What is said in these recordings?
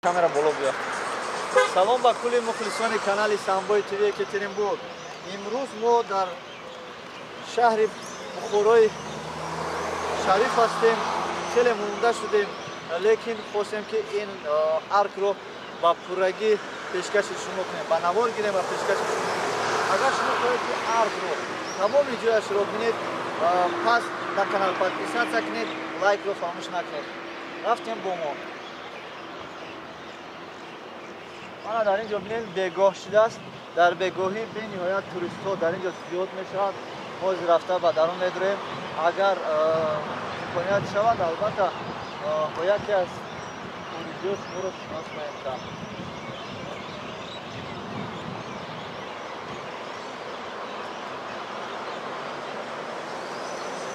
Камера боло биё. Салом ба кулли мухлисони канали Самбои ТВ Екатеринбург. Имрӯз мо дар шаҳри Бухорои Шариф ҳастем. Хеле монда шудем, лекин хостем ки ин аркро ба пуррагӣ пешкаши шумо кунем, ба навор гирем ва пешкаши шумо кунем. Агар шумо хоҳед ки аркро тамоми ҷояшро бинед, пас дар канал подписаться кунед, лайкро фаромӯш накунед. Рафтем бо мо. Мана дар ин ҷо бинед, бегоҳ шудааст. Дар бегоҳӣ бениҳоят туристҳо дар ин ҷо зиёд мешавад. Ҳозир рафта ба дарун медурем. Агар имконият шавад, албатта бо яке аз хориҷиҳо шуморо шинос хоҳем кард.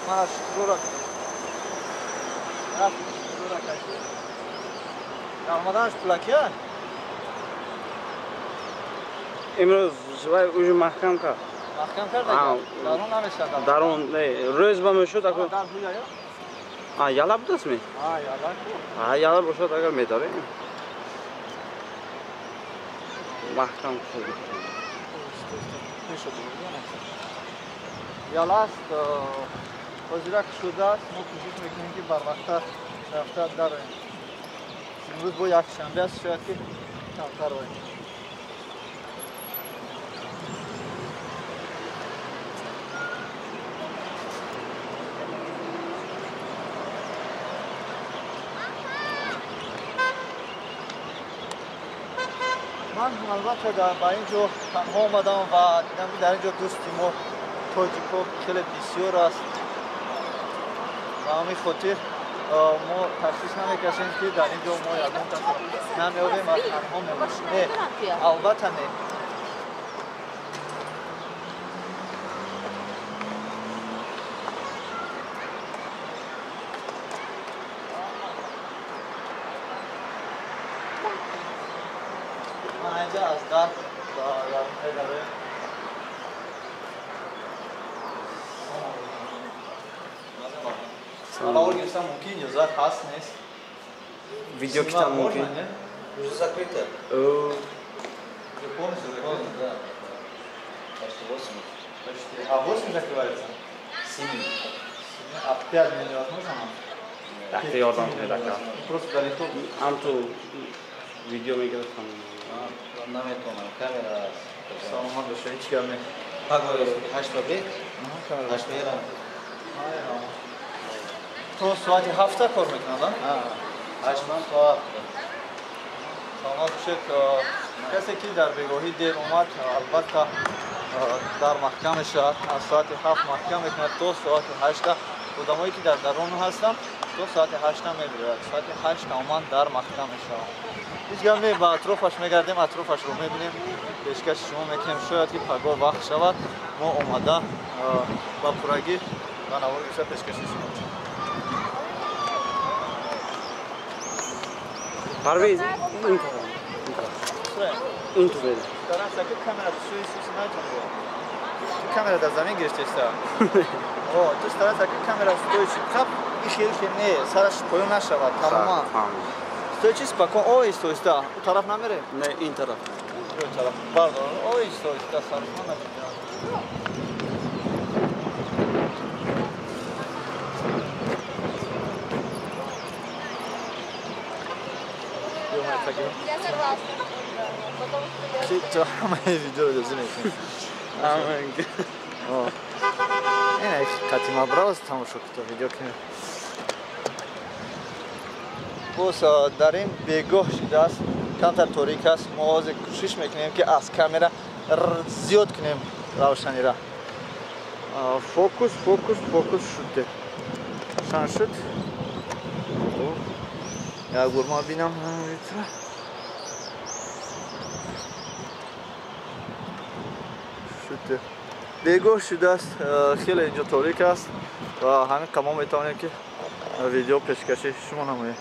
Мана шукрора рафтем, шукрора кашид. Дар омаданаш пулакия? Имрӯз вай уже маҳкам кард. Маҳкам кард? Дарун намешавад. Дарун не, рӯз ба мешуд ако. Дар ҳуя ё? А, яла будааст ми? А, яла ку. А, яла бошад агар медорем. Маҳкам шуд. Яла аст, ҳозирак шудааст. Мо кӯшиш мекунем ки барвақттар рафта дароем. Имрӯз бо якшанбе аст, шояд ки камтар оем. Ман албатта ба ин ҷо танҳо омадам ва дидам ки дар ин ҷо дӯсти мо тоҷикҳо хеле бисёр аст. Ба ҳамин хотир мо ташвиш намекашем ки дар ин ҷо мо ягон касро намеёбем ва танҳо мемонем. Не, албатта не. Аз дар медарем. Навор гирифтан мумкин, иҷозат ҳаст нест? Видео китан мумкин. Уже закрыто. Уже полностью закрыто? Да. Почти 8. Почти. А 8 закрывается? 7. А 5 невозможно нам? Дахта ёрдам кунед ака. Просто далеко. Ҳам ту видео мегирифтам. Наметавонам, камера аст. Саломат бошед, ҳеҷ гап не. Пагоҳ 8 бек, 8 мерам. То соати 7 кор мекунад, а? 8 то 7. Саломат бошед. Касе ки дар бегоҳӣ дер омад, албатта дар маҳкам мешавад. Аз соати 7 маҳкам мекунад то соати 8. Одамое ки дар дарун ҳастанд, то соати 8 мебирояд. Соати 8 тамоман дар маҳкам мешавад. Ҳеҷ гап не, ба атрофаш мегардем, атрофашро мебинем, пешкаши шумо мекунем. Шояд ки пагоҳ вақт шавад, мо омада ба пуррагӣ ба навор гирифта пешкаши шумо мекунем. Парвиз, ин тараф. Ин ту беда. Стараться ки камера сӯи сӯи натон. Ту камера дар замин гирифтеста. О, ту стараться ки камера стоичи қаб ихел ки не, сараш поён нашавад тамоман. Стоичи спокойно, оҳиста оҳиста. У тараф намере? Не, ин тараф. Ин тараф. Бардор, оҳиста оҳиста сараш намере. Я согласна. Потому что я... То ҳамаи видеоро ҷозӣ мекунем. Ина қатима бравз тамошо куто видео кунем. Боз дар ин бегоҳ шудааст, камтар торик аст. Мо ҳозир кӯшиш мекунем ки аз камера зиёд кунем равшанира. Фокус, фокус, фокус шуд. Равшан шуд. Як бор ман бинам. Шуд. Бегоҳ шудааст, хеле инҷо торик аст ва ҳамин қа мо метавонем ки видео пешкаши шумо намоем.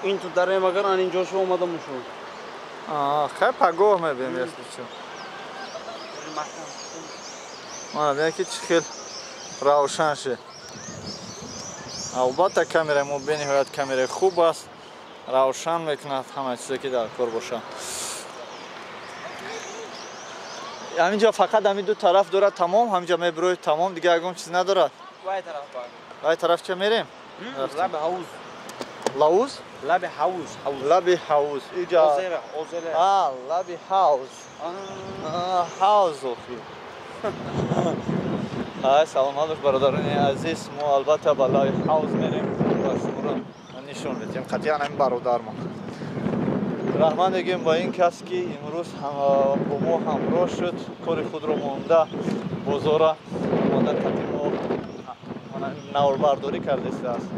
Ин ту дарем агар ан инҷошо омада мушуд. Хай пагоҳ мебинем, если чо. Мана бинед ки чӣ хел равшан шуд. Албатта камераи мо бениҳоят камераи хуб аст, равшан мекунад ҳама чизе ки дар кор бошад. Ҳаминҷо фақат ҳамин ду тараф дорад, тамом, ҳаминҷо мебироед, тамом, дигар ягон чиз надорад. Вай тараф бар. Вай тараф ча мерем? Лаби ҳавуз. Лауз? Лаби ҳавуз. Лаби ҳавуз. Иҷа. Озера, озера. А, лаби ҳавз. Ҳавз охи. Ай, саломат бош бародарони азиз, мо албатта ба лаби ҳавз мерем ва шуморо нишон медиҳем. Қатъиян ҳамин бародармон. Раҳмат мегӯем ба ин кас ки имрӯз бо мо ҳамроҳ шуд, кори худро монда, бозора монда, қатъи мо наворбардорӣ кардааст.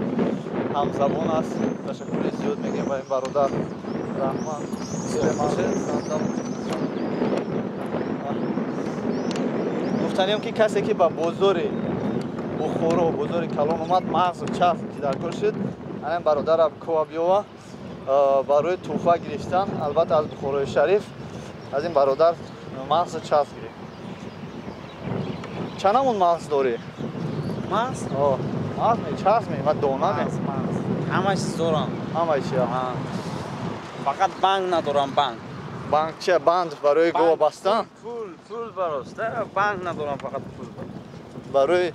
Ҳамзабон аст. Ташаккури зиёд мегӯем ба ин бародар. Раҳмат. Гуфтанием ки касе ки ба бозори Бухоро, бозори калон омад, мағзу часп ки дар кор шуд, ана ин бародарам кова биёва барои тӯҳфа гирифтан, албатта аз Бухорои Шариф аз ин бародар мағзу часп гирифт. Чанд намуд мағз дорӣ? Мағз? Мағз ме, часп ме, ва дона ме? Мағз. Ҳама чиз дорам. Ҳама чи? Фақат банк надорам, банк. Банк чи? Банд барои гова бастан? Пул, пул барост. Банк надорам, фақат пул. Барои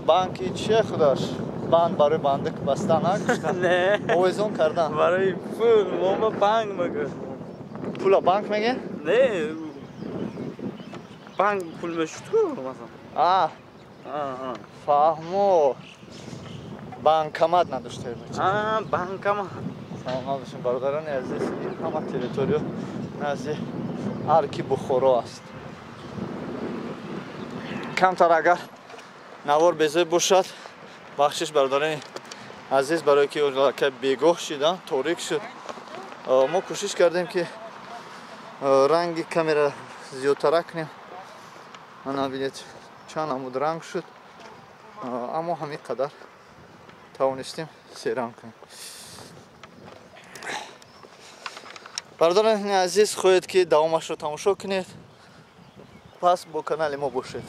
банки чи худаш? Банд барои бандик бастан, а? Не. Овезон кардан. Барои пул, мо ба банк мегӯ. Пула банк меге? Не. Банк пул мешуд ку, масалан. А. Фаҳмо. Банкомат надошта бошед. А, банкомат. Саломат бошед бародарони азиз, ин ҳама территория назди арки Бухоро аст. Камтар агар навор безеб бошад, бахшиш бародарони азиз, барое ки аллакай бегоҳ шид, торик шуд. Мо кӯшиш кардем ки ранги камера зиёдтара кунем. Мана бинед чанд намуд ранг шуд, аммо ҳамин қадар тавонистем серанг кунем. Бародарони азиз, хоҳед ки давомашро тамошо кунед, пас бо канали мо бошед.